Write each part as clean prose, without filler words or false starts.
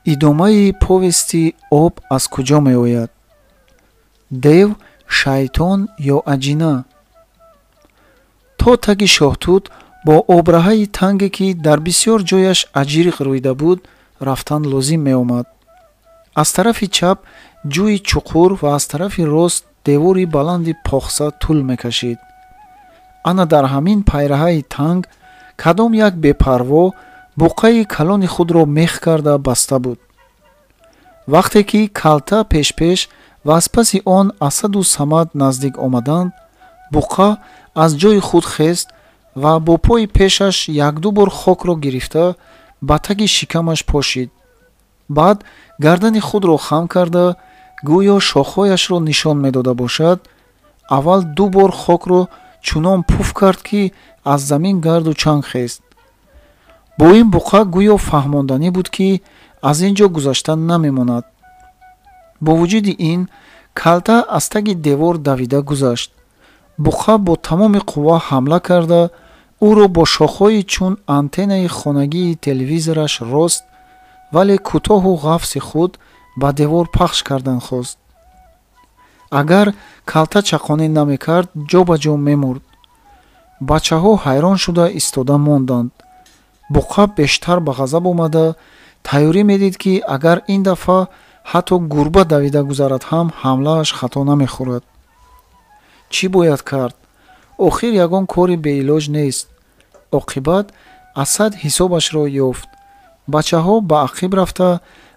Идомаи повести «Об аз куҷо меояд?» Дев, шайтон ё аҷина? То таги шоҳтут бо обраҳаи танге, ки дар бисёр ҷояш аҷириқ рӯида буд, рафтан лозим меомад. Аз тарафи чап ҷӯи чуқур ва аз тарафи рост девори баланди похса тӯл мекашид. Ана дар ҳамин пайраҳаи танг кадом як бепарво буққаи калони худро мех карда баста буд. Вақте ки калта пешпеш ва аз паси он Асаду Самад наздик омаданд, буққа аз ҷои худ хест ва бо пои пешаш якду бор хокро гирифта ба таги шикамаш пошид. Баъд гардани худро хам карда, гӯё шохҳояшро нишон медода бошад, аввал ду бор хокро чунон пуф кард, ки аз замин гарду чанг хест. Бо ин буққа гӯё фаҳмонданӣ буд, ки аз ин ҷо гузашта намемонад. Бо вуҷуди ин, калта аз таги девор давида гузашт. Буққа бо тамоми қувва ҳамла карда, ӯро бо шохҳои чун антеннаи хонагии телевизораш рост, вале кӯтоҳу ғафси худ ба девор пахш кардан хост. Агар калта чақонӣ намекард, ҷо ба ҷо мемурд. Бачаҳо ҳайрон шуда истода монданд. Буққа бештар ба ғазаб омада, тайёрӣ медид, ки агар ин дафъа ҳатто гурба давида гузарад ҳам, ҳамлааш хато намехӯрад. Чӣ бояд кард? Охир ягон кори беилоҷ нест. Оқибат Асад ҳисобашро ёфт. Бачаҳо ба ақиб рафта,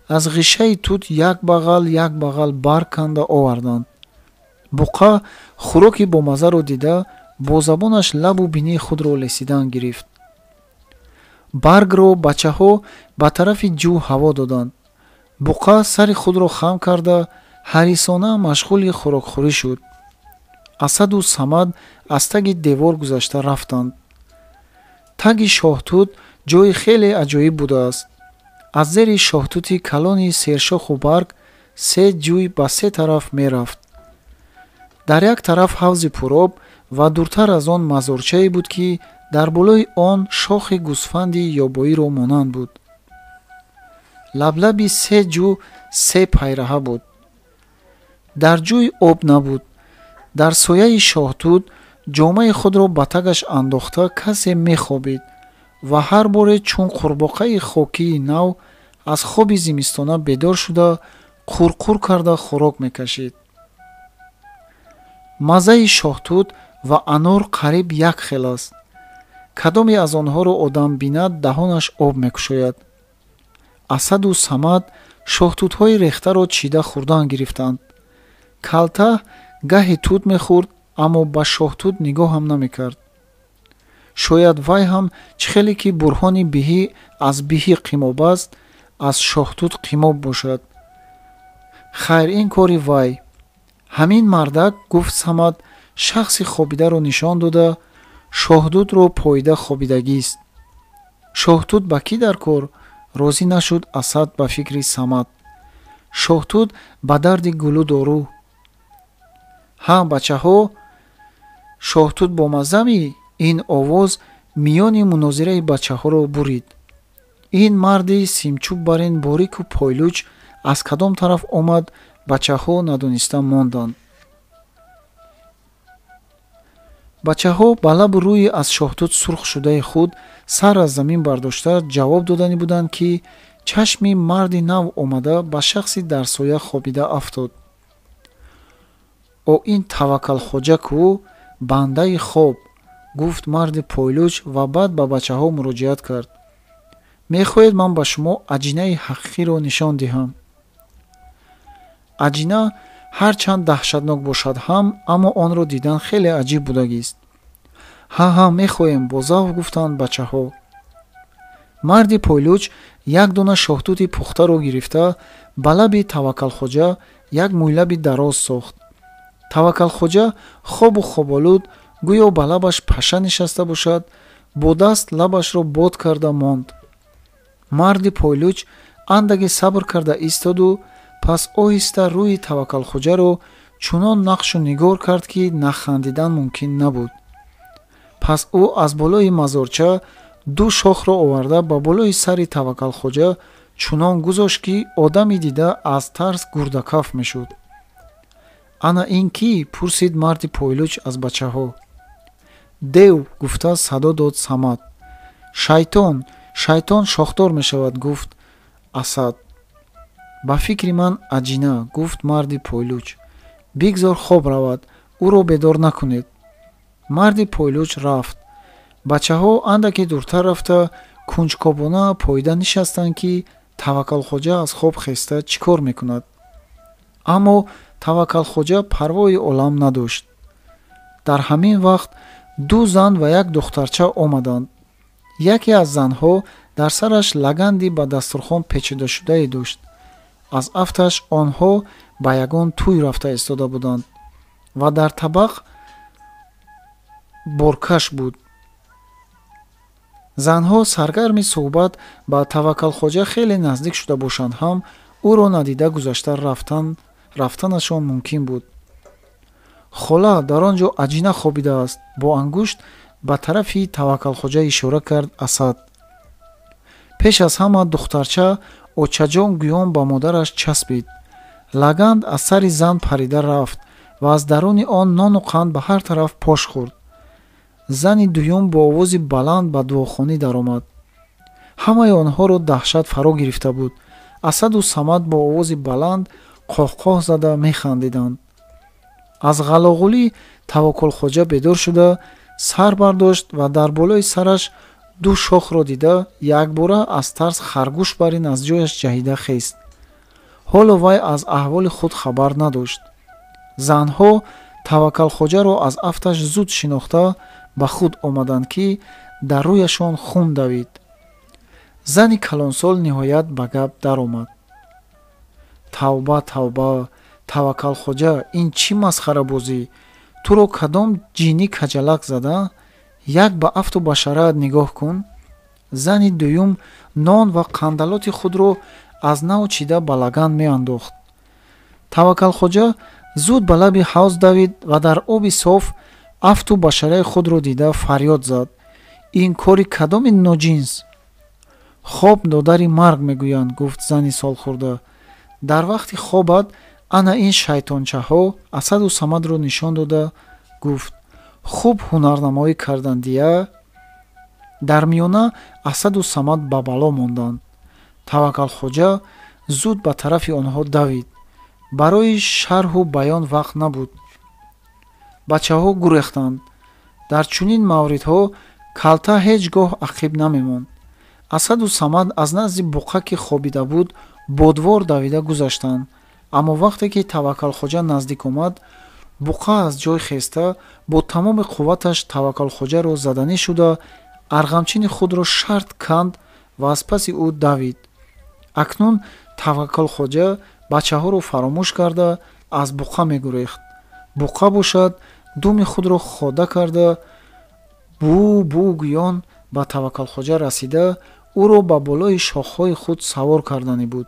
аз ғишаи тут як бағал як бағал барг канда оварданд. Буққа хӯроки бомаззаро дида, бо забонаш лабу бинии худро лесидан гирифт. Баргро бачаҳо ба тарафи ҷӯ ҳаво доданд. Буққа сари худро хам карда, ҳарисона машғули хӯрокхӯрӣ шуд. Асаду Самад аз таги девор гузашта рафтанд. Таги шоҳтут ҷои хеле аҷоиб будааст. Аз зери шоҳтути калони сершоху барг се ҷӯй ба се тараф мерафт. Дар як тараф ҳавзи пуроб ва дуртар аз он мазорчае буд, ки дар болои он шохи гӯсфанди ёбоиро монанд буд. Лаблаби се ҷӯ се пайраҳа буд. Дар ҷӯй об набуд. Дар сояи шоҳтут ҷомаи худро ба тагаш андохта касе мехобид ва ҳар боре чун қурбоқаи хокии нав аз хоби зимистона бедор шуда, қурқур карда хӯрок мекашид. Маззаи шоҳтут ва анор қариб як хел аст. Кадоме аз онҳоро одам бинад, даҳонаш об мекушояд. Асаду Самад шоҳтутҳои рехтаро чида хӯрдан гирифтанд. Калта гаҳе тут мехӯрд, аммо ба шоҳтут нигоҳам намекард. Шояд вай ҳам чӣ хеле ки бурҳони биҳӣ аз биҳӣ қимоб аст, аз шоҳтут қимоб бошад. Хайр, ин кори вай. Ҳамин мардак, гуфт Самад, шахси хобидаро нишон дода, шоҳтутро поида хобидагист. Шоҳтут ба кӣ дар кор? Розӣ нашуд Асад ба фикри Самад. Шоҳтут ба дарди гулу дору. Ҳа, бачаҳо, шоҳтут бомаззамӣ? Ин овоз миёни мунозираи бачаҳоро бурид. Ин марди симчӯб барин борику пойлуч аз кадом тараф омад, бачаҳо надониста монданд. Бачаҳо ба лабу рӯи аз шоҳтут сурх шудаи худ сар аз замин бардошта ҷавоб доданӣ буданд, ки чашми марди нав омада ба шахси дар соя хобида афтод. О, ин Таваккалхоҷа ку, бандаи хоб, гуфт марди пойлуч ва баъд ба бачаҳо муроҷиат кард. Мехоҳед ман ба шумо аҷинаи ҳақиқиро нишон диҳам? Аҷина ҳарчанд даҳшатнок бошад ҳам, аммо онро дидан хеле аҷиб будагист. Ҳа, ҳа, мехоҳем, бо завқ гуфтанд бачаҳо. Марди пойлуч як дона шоҳтути пухтаро гирифта, ба лаби Таваккалхоҷа як мӯйлаби дароз сохт. Таваккалхоҷа хобу хоболуд, гӯё ба лабаш паша нишаста бошад, бо даст лабашро бод карда монд. Марди пойлуч андаке сабр карда истоду пас оҳиста рӯи Таваккалхоҷаро чунон нақшу нигор кард, ки нахандидан мумкин набуд. Пас ӯ аз болои мазорча ду шохро оварда ба болои сари Таваккалхоҷа чунон гузошт, ки одами дида аз тарс гурдакаф мешуд. Ана ин кӣ? Пурсид марди пойлуч аз бачаҳо. Дев, гуфта садо дод Самад. Шайтон, шайтон шохдор мешавад, гуфт Асад. Ба фикри ман аҷина, гуфт марди пойлуч. Бигзор хоб равад, ӯро бедор накунед. Марди пойлуч рафт. Бачаҳо андаке дуртар рафта кунҷкобона поида нишастанд, ки Таваккалхоҷа аз хоб хеста чӣ кор мекунад. Аммо Таваккалхоҷа парвои олам надошт. Дар ҳамин вақт ду зан ва як духтарча омаданд. Яке аз занҳо дар сараш лаганди ба дастурхон печидашудае дошт. Аз афташ онҳо ба ягон тӯй рафта истода буданд ва дар табақ боркаш буд. Занҳо саргарми суҳбат ба Таваккалхоҷа хеле наздик шуда бошанд ҳам, ӯро надида гузашта рафтанашон мумкин буд. Хола, дар он ҷо аҷина хобидааст, бо ангушт ба тарафи Таваккалхоҷа ишора кард Асад. Пеш аз ҳама духтарча очаҷон гӯён ба модараш часпид. Лаганд аз сари зан парида рафт ва аз даруни он нону қанд ба ҳар тараф пош хӯрд. Зани дуюм бо овози баланд ба дуохонӣ даромад. Ҳамаи онҳоро даҳшат фаро гирифта буд. Асаду Самад бо овози баланд қоҳқоҳ зада механдиданд. Аз ғалоғулӣ Таваккулхоҷа бедор шуда сар бардошт ва дар болои сараш ду шохро дида якбора аз тарс харгӯш барин аз ҷояш ҷаҳида хест. Ҳоло вай аз аҳволи худ хабар надошт. Занҳо Таваккалхоҷаро аз афташ зуд шинохта ба худ омаданд, ки дар рӯяшон хун давид. Зани калонсол ниҳоят ба гап даромад. Тавба, тавба, Таваккалхоҷа, ин чӣ масхарабозӣ? Туро кадом ҷинӣ каҷалак зада? Як ба афту башараат нигоҳ кун. Зани дуюм нон ва қандалоти худро аз нав чида ба лаган меандохт. Таваккалхоҷа зуд ба лаби ҳавз давид ва дар оби соф афту башараи худро дида фарёд зад: ин кори кадоми ноҷинс? Хоб нодари марг мегӯянд, гуфт зани солхӯрда. Дар вақти хобат ана ин шайтончаҳо Асаду Самадро нишон дода гуфт: хуб ҳунарнамоӣ кардандия. Дар миёна Асаду Самад ба бало монданд. Таваккалхоҷа зуд ба тарафи онҳо давид. Барои шарҳу баён вақт набуд. Бачаҳо гурехтанд. Дар чунин мавридҳо калта ҳеҷ гоҳ ақиб намемонд. Асаду Самад аз назди буқа, ки хобида буд, бодвор давида гузаштанд. Аммо вақте ки Таваккалхоҷа наздик омад, буқа аз ҷой хеста бо тамоми қувваташ Таваккалхоҷаро заданӣ шуда арғамчини худро шарт канд ва аз паси ӯ давид. Акнун Таваккалхоҷа бачаҳоро фаромӯш карда аз буқа мегурехт. Буқа бошад думи худро хода карда бу бу гӯён ба Таваккалхоҷа расида ӯро ба болои шохҳои худ савор карданӣ буд.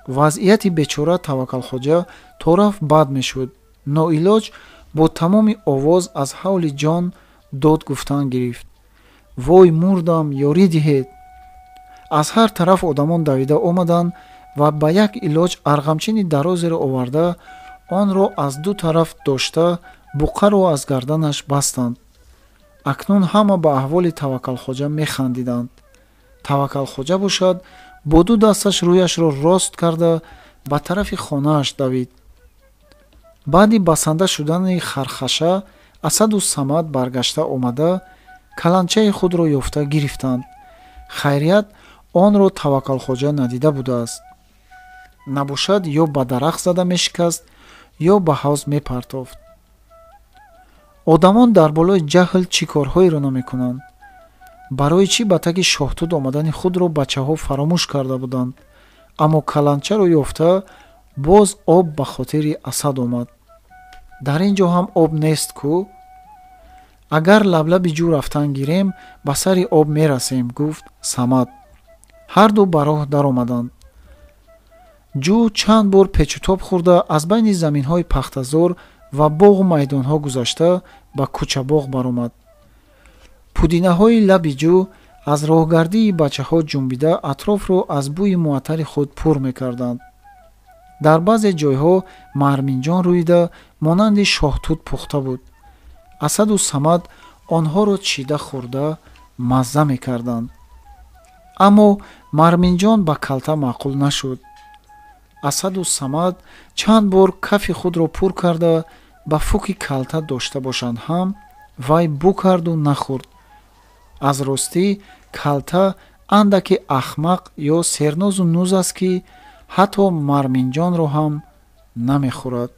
Вазъияти бечора Таваккалхоҷа то рафт бад мешуд. Ноилоҷ бо тамоми овоз аз ҳавли ҷон дод гуфтан гирифт: вой мурдам, ёрӣ диҳед! Аз ҳар тараф одамон давида омаданд ва ба як илоҷ арғамчини дарозеро оварда онро аз ду тараф дошта буқаро аз гарданаш бастанд. Акнун ҳама ба аҳволи Таваккалхоҷа механдиданд. Таваккалхоҷа бошад бо ду дасташ рӯяшро рост карда ба тарафи хонааш давид. Баъди басанда шудани хархаша Асаду Самад баргашта омада каланчаи худро ёфта гирифтанд. Хайрият онро Таваккалхоҷа надида будааст. Набошад ё ба дарахт зада мешикаст, ё ба ҳавз мепартофт. Одамон дар болои ҷаҳл чӣ корҳоеро намекунанд? Барои чӣ ба таги шоҳтут омадани худро бачаҳо фаромӯш карда буданд? Аммо каланчаро ёфта боз об ба хотири Асад омад. Дар ин ҷо ҳам об нест кӯ? Агар лаблаби ҷӯ рафтан гирем, ба сари об мерасем, гуфт Самад. Ҳарду ба роҳ даромаданд. Ҷӯ чанд бор печутоб хӯрда аз байни заминҳои пахтазор ва боғу майдонҳо гузашта ба кӯчабоғ баромад. Пудинаҳои лаби ҷӯ аз роҳгардии бачаҳо ҷунбида атрофро аз бӯи муаттари худ пур мекарданд. Дар баъзе ҷойҳо марминҷон рӯида монанди шоҳтут пухта буд. Асаду Самад онҳоро чида хӯрда мазза мекарданд. Аммо марминҷон ба Калта маъқул нашуд. Асаду Самад чанд бор кафи худро пур карда ба фуки Калта дошта бошанд ҳам, вай бу карду нахӯрд. Аз ростӣ Калта андаке ахмақ ё сернозу нуз аст, ки ҳатто марминҷонро ҳам намехӯрад.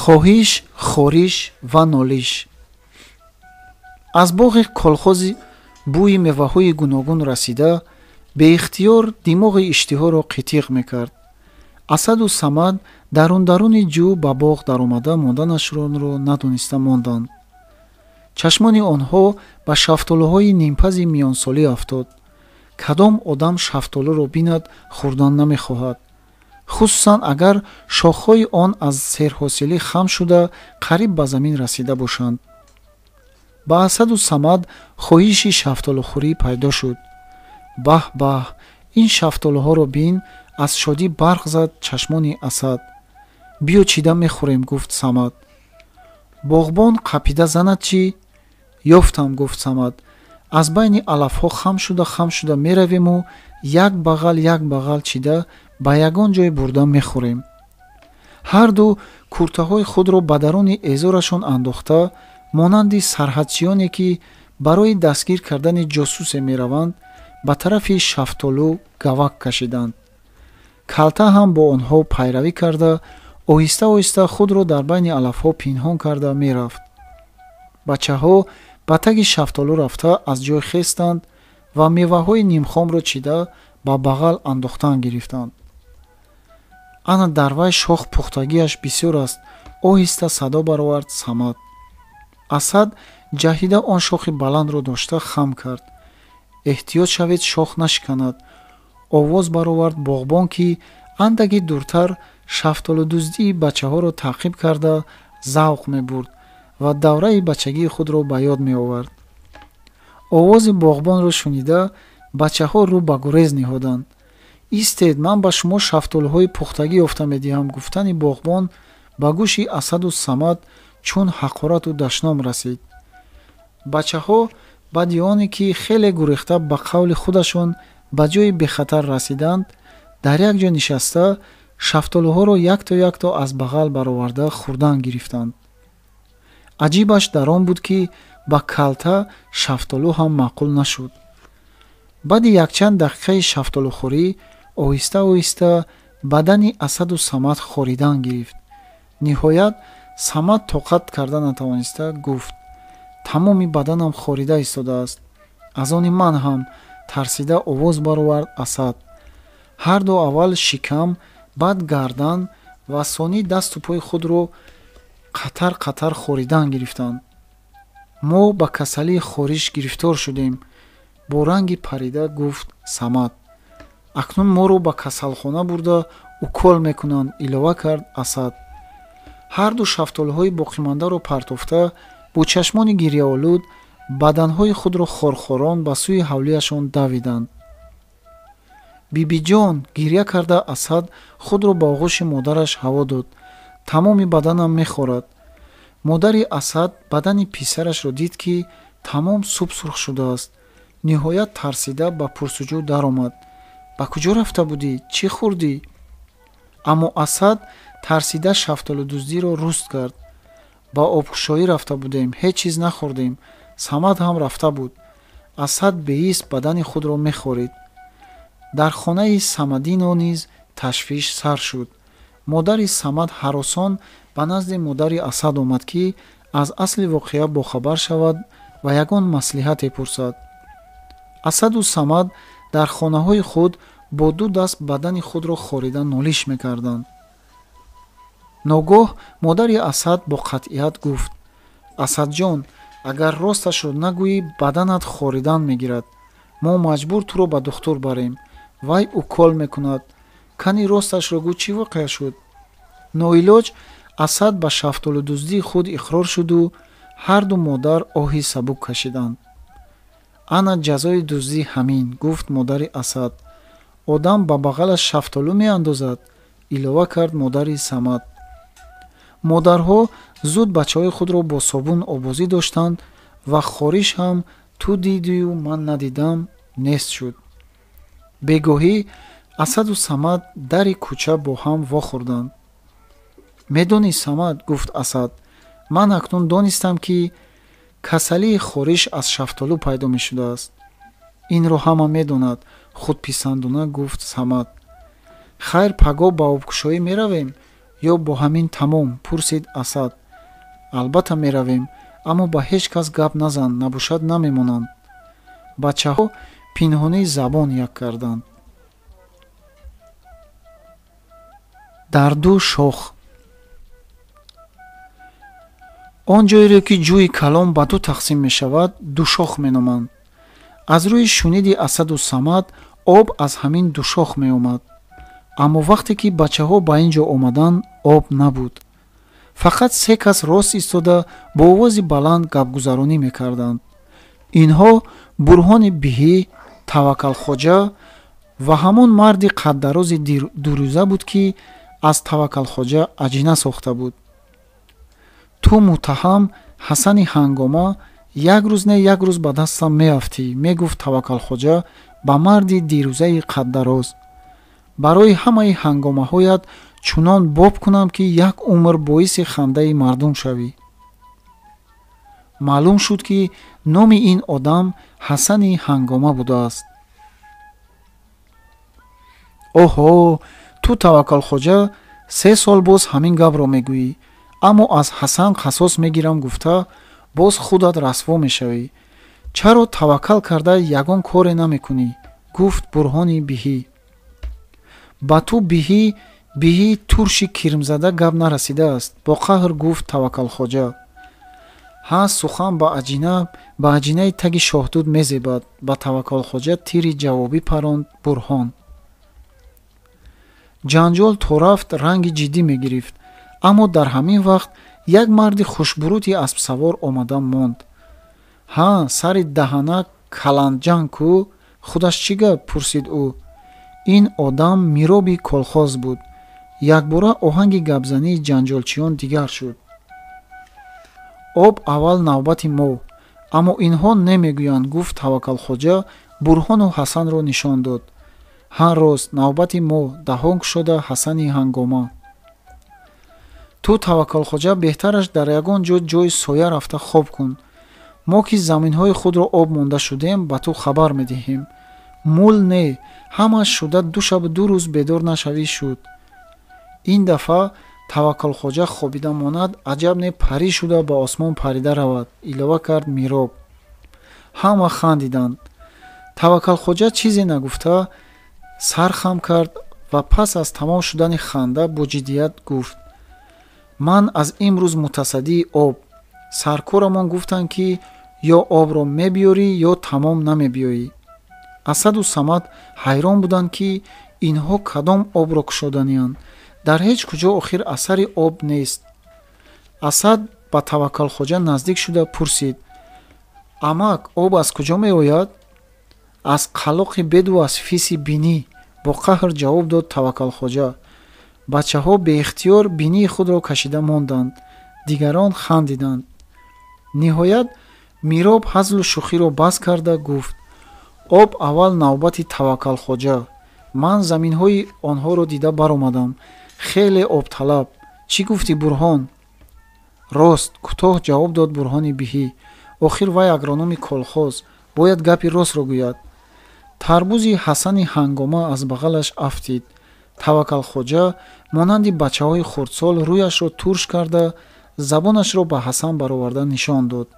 Хоҳиш, хориш ва нолиш. Аз боғи колхози бӯи меваҳои гуногун расида, беихтиёр димоғи иштиҳоро қитиқ мекард. Асаду Самад дарун-даруни ҷӯ ба боғ даромада монданашонро надониста монданд. Чашмони онҳо ба шафтолуҳои нимпази миёнсолӣ афтод. Кадом одам шафтолуро бинад, хӯрдан намехоҳад, хусусан агар шохҳои он аз серҳосилӣ хам шуда қариб ба замин расида бошанд. Ба Асаду Самад хоҳиши шафтолухӯрӣ пайдо шуд. Баҳ баҳ, ин шафтолуҳоро бин, аз шодӣ барқ зад чашмони Асад. Биё чида мехӯрем, гуфт Самад. Боғбон қапида занад чӣ? Ёфтам, гуфт Самад. Аз байни алафҳо хам шуда хам шуда меравему як бағал як бағал чида ба ягон ҷой бурда мехӯрем. Ҳарду куртаҳои худро ба даруни эзорашон андохта, монанди сарҳадчиёне ки барои дастгир кардани ҷосусе мераванд, ба тарафи шафтолу гавак кашиданд. Калта ҳам бо онҳо пайравӣ карда, оҳиста оҳиста худро дар байни алафҳо пинҳон карда мерафт. Бачаҳо ба таги шафтолу рафта аз ҷой хестанд ва меваҳои нимхомро чида ба бағал андохтан гирифтанд. Ана дар вай шох пухтагиаш бисёр аст, оҳиста садо баровард Самад. Асад ҷаҳида он шохи баландро дошта хам кард. Эҳтиёт шавед, шох нашиканад, овоз баровард боғбон, ки андаки дуртар шафтолудуздии бачаҳоро таъқиб карда завқ мебурд ва давраи бачагии худро ба ёд меовард. Овози боғбонро шунида бачаҳо рӯ ба гурез ниҳоданд. Истед, ман ба шумо шафтолуҳои пухтагӣ ёфта медиҳам, гуфтани боғбон ба гӯши Асаду Самад чун ҳақорату дашном расид. Бачаҳо баъди оне ки хеле гурехта ба қавли худашон ба ҷои бехатар расиданд, дар як ҷо нишаста шафтолуҳоро якто якто аз бағал бароварда хӯрдан гирифтанд. Аҷибаш дар он буд, ки ба Калта шафтолу ҳам маъқул нашуд. Баъди якчанд дақиқаи шафтолухӯрӣ оҳиста оҳиста бадани Асаду Самад хоридан гирифт. Ниҳоят Самад тоқат карда натавониста гуфт: тамоми баданам хорида истодааст. Аз они ман ҳам, тарсида овоз баровард Асад. Ҳарду аввал шикам, баъд гардан ва сонӣ дасту пои худро қатар қатар хоридан гирифтанд. Мо ба касалии хориш гирифтор шудем, бо ранги парида гуфт Самад. Акнун моро ба касалхона бурда укол мекунанд, илова кард Асад. Ҳарду шафтолуҳои боқимондаро партофта бо чашмони гирьяолуд баданҳои худро хорхорон ба сӯи ҳавлияшон давиданд. Бибиҷон, гирья карда Асад худро ба оғӯши модараш ҳаво дод. Тамоми баданам мехорад. Модари Асад бадани писарашро дид, ки тамом субсурх шудааст. Ниҳоят тарсида ба пурсуҷӯ даромад. Ба куҷо рафта будӣ? Чӣ хӯрдӣ? Аммо Асад тарсида шафтолудуздиро руст кард. Ба обкушоӣ рафта будем, ҳеҷ чиз нахӯрдем. Самад ҳам рафта буд. Асад беист бадани худро мехорид. Дар хонаи Самадино низ ташвиш сар шуд. Модари Самад ҳаросон ба назди модари Асад омад, ки аз асли воқеа бохабар шавад ва ягон маслиҳате пурсад. Асаду Самад дар хонаҳои худ бо ду даст бадани худро хорида нолиш мекарданд. Ногоҳ модари Асад бо қатъият гуфт: Асадҷон, агар росташро нагӯӣ, баданат хоридан мегирад. Мо маҷбур туро ба духтур барем. Вай укол мекунад. Кани росташро гӯ, чӣ воқеа шуд? Ноилоҷ Асад ба шафтолудуздии худ иқрор шуду Ҳарду модар оҳи сабук кашиданд. Ана ҷазои дуздӣ ҳамин, гуфт модари Асад. Одам ба бағалаш шафтолу меандозад, илова кард модари Самад. Модарҳо зуд бачаҳои худро бо собун обозӣ доштанд ва хориш ҳам ту дидию ман надидам нест шуд. Бегоҳӣ Асаду Самад дари кӯча бо ҳам вохӯрданд. Медонӣ, Самад, гуфт Асад, ман акнун донистам, ки касалии хориш аз шафтолу пайдо мешудааст. Инро ҳама медонад, худписандона гуфт Самад. Хайр, пагоҳ ба обкушоӣ меравем ё бо ҳамин тамом? Пурсид Асад. Албатта меравем, аммо ба ҳеҷ кас гап назан, набошад намемонанд. Бачаҳо пинҳонӣ забон як карданд. Дар ду шох. Он ҷойеро, ки ҷӯи калон ба ду тақсим мешавад, душох меноманд. Аз рӯи шуниди Асаду Самад об аз ҳамин душох меомад. Аммо вақте ки бачаҳо ба ин ҷо омаданд, об набуд. Фақат се кас рост истода бо овози баланд гапгузаронӣ мекарданд. Инҳо Бурҳони Биҳӣ, Таваккалхоҷа ва ҳамон марди қаддарози дурӯза буд, ки аз Таваккалхоҷа аҷина сохта буд. Ту муттаҳам Ҳасани Ҳангома, як рӯз не як рӯз ба дастам меафтӣ, мегуфт Таваккалхоҷа ба марди дирӯзаи қаддароз. Барои ҳамаи ҳангомаҳоят чунон боб кунам, ки як умр боиси хандаи мардум шавӣ. Маълум шуд, ки номи ин одам Ҳасани Ҳангома будааст. Оҳо, ту Таваккалхоҷа 3 сол боз ҳамин гапро мегӯӣ, аммо аз Ҳасан қасос мегирам гуфта боз худат расво мешавӣ. Чаро таваккал карда ягон коре намекунӣ? Гуфт Бурҳони Биҳӣ. Ба ту биҳӣ биҳӣ турши кирмзада гап нарасидааст, бо қаҳр гуфт Таваккалхоҷа. Ҳа, сухан ба аҷинаи таги шоҳтут мезебад, ба Таваккалхоҷа тири ҷавобӣ паронд Бурҳон. Ҷанҷол то рафт ранги ҷиддӣ мегирифт, аммо дар ҳамин вақт як марди хушбурути аспсавор омада монд. Ҳа, сари даҳана каланҷанг кӯ, худаш чӣ гап? Пурсид ӯ. Ин одам мироби колхоз буд. Якбора оҳанги гапзании ҷанҷолчиён дигар шуд. Об аввал навбати мо, аммо инҳо немегӯянд, гуфт Таваккалхоҷа, Бурҳону Ҳасанро нишон дод. Ҳа, рост, навбати мо, даҳон кушода Ҳасани Ҳангома. Ту Таваккалхоҷа беҳтараш дар ягон ҷо ҷои соя рафта хоб кун. Мо ки заминҳои худро об монда шудем, ба ту хабар медиҳем. Мул не, ҳамаш шуда 2 шабу 2 рӯз бедор нашавӣ шуд. Ин дафъа Таваккалхоҷа хобида монад, аҷаб не парӣ шуда ба осмон парида равад, илова кард Мироб. Ҳама хандиданд. Таваккалхоҷа чизе нагуфта сар хам кард ва пас аз тамом шудани ханда бо ҷиддият гуфт: ман аз имрӯз мутасаддии об. Саркорамон гуфтанд, ки ё обро мебиёрӣ, ё тамом намебиёӣ. Асаду Самад ҳайрон буданд, ки инҳо кадом обро кушоданианд. Дар ҳеҷ куҷо охир асари об нест. Асад ба Таваккалхоҷа наздик шуда пурсид: амак, об аз куҷо меояд? Аз қалоқи беду аз фиси бинӣ, бо қаҳр ҷавоб дод Таваккалхоҷа. Бачаҳо беихтиёр бинии худро кашида монданд. Дигарон хандиданд. Ниҳоят Мироб ҳазлу шӯхиро бас карда гуфт: об аввал навбати Таваккалхоҷа. Ман заминҳои онҳоро дида баромадам. Хеле обталаб. Чӣ гуфтӣ, Бурҳон? Рост, кӯтоҳ ҷавоб дод Бурҳони Биҳӣ. Охир вай агрономи колхоз, бояд гапи ростро гӯяд. Тарбузи Ҳасани Ҳангома аз бағалаш афтид. Таваккалхоҷа монанди бачаҳои хурдсол рӯяшро турш карда, забонашро ба Ҳасан бароварда нишон дод.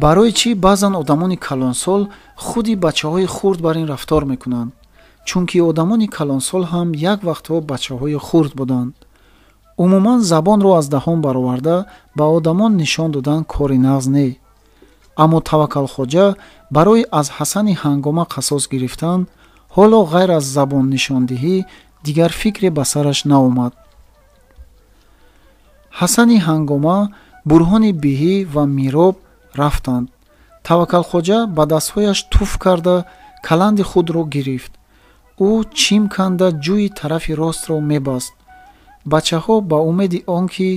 Барои чӣ баъзан одамони калонсол худи бачаҳои хурд бар ин рафтор мекунанд? Чунки одамони калонсол ҳам як вақтҳо бачаҳои хурд буданд. Умуман забонро аз даҳон бароварда ба одамон нишон додан кори нағз не. Аммо Таваккалхоҷа барои аз Ҳасани Ҳангома қасос гирифтан ҳоло ғайр аз забоннишондиҳӣ дигар фикре ба сараш наомад. Ҳасани Ҳангома, Бурҳони Биҳӣ ва Мироб рафтанд. Таваккалхоҷа ба дастҳояш туф карда каланди худро гирифт. Ӯ чим канда ҷӯи тарафи ростро мебаст. Бачаҳо ба умеди он ки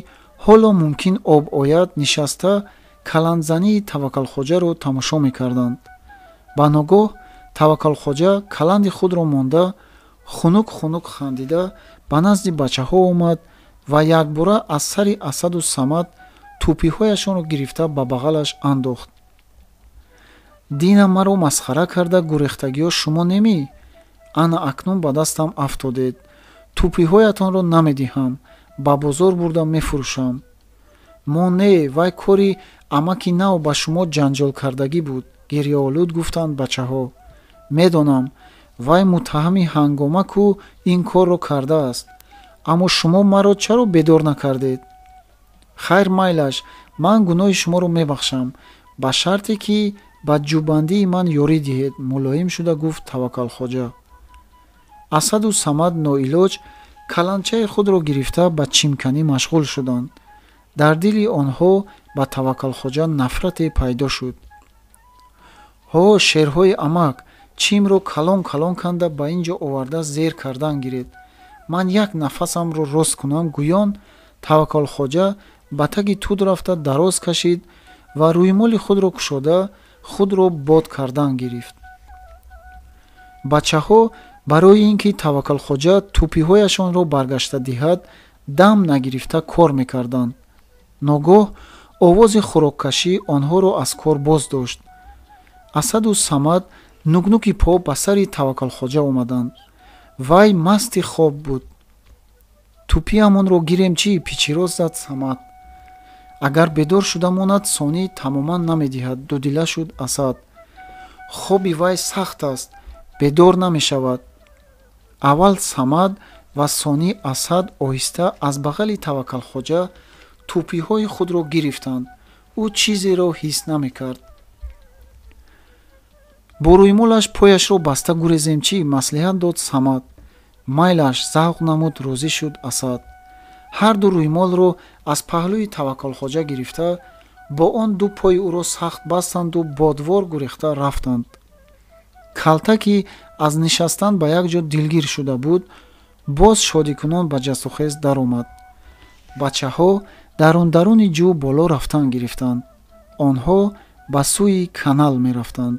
ҳоло мумкин об ояд, нишаста каландзании Таваккалхоҷаро тамошо мекарданд. Ба ногоҳ Таваккалхоҷа каланди худро монда, хунук хунук хандида ба назди бачаҳо омад ва якбора аз сари Асаду Самад тӯпиҳояшонро гирифта ба бағалаш андохт. Дина маро масхара карда гурехтагиҳо шумо немӣ? Ана акнун ба дастам афтодед. Тӯпиҳоятонро намедиҳам, ба бозор бурда мефурӯшам. Мо не, вай кори амаки нав ба шумо ҷанҷолкардагӣ буд, гирёолуд гуфтанд бачаҳо. Медонам, вай муттаҳами Ҳангома ку ин корро кардааст. Аммо шумо маро чаро бедор накардед? Хайр, майлаш, ман гуноҳи шуморо мебахшам, ба шарте ки ба ҷӯбандии ман ёрӣ диҳед, мулоим шуда гуфт Таваккалхоҷа. Асаду Самад ноилоҷ каланчаи худро гирифта ба чимканӣ машғул шуданд. Дар дили онҳо ба Таваккалхоҷа нафрате пайдо шуд. Ҳо, шерҳои амак, чимро калон калон канда ба ин ҷо оварда зер кардан гиред. Ман як нафасамро рост кунам, гӯён Таваккалхоҷа ба таги туд рафта дароз кашид ва рӯймоли худро кушода худро бод кардан гирифт. Бачаҳо барои ин ки Таваккалхоҷа тӯпиҳояшонро баргашта диҳад, дам нагирифта кор мекарданд. Ногоҳ овози хӯроккашӣ онҳоро аз кор боз дошт. Асаду Самад нукнуки по ба сари Таваккалхоҷа омаданд. Вай масти хоб буд. Тӯпиамонро гирем чӣ? Пичироз зад Самад. Агар бедор шуда монад, сонӣ тамоман намедиҳад, дудила шуд Асад. Хоби вай сахт аст, бедор намешавад. Аввал Самад ва сонӣ Асад оҳиста аз бағали Таваккалхоҷа тӯпиҳои худро гирифтанд. Ӯ чизеро ҳис намекард. Бо рӯймолаш пояшро баста гурезем чӣ? Маслиҳат дод Самад. Майлаш, завқ намуд, розӣ шуд Асад. Ҳар ду рӯймолро аз паҳлӯи Таваккалхоҷа гирифта, бо он ду пои ӯро сахт бастанду бодвор гурехта рафтанд. Калта ки аз нишастан ба як ҷо дилгир шуда буд, боз шодикунон ба ҷастухез даромад. Бачаҳо дарун-даруни ҷӯ боло рафтан гирифтанд. Онҳо ба сӯи канал мерафтанд.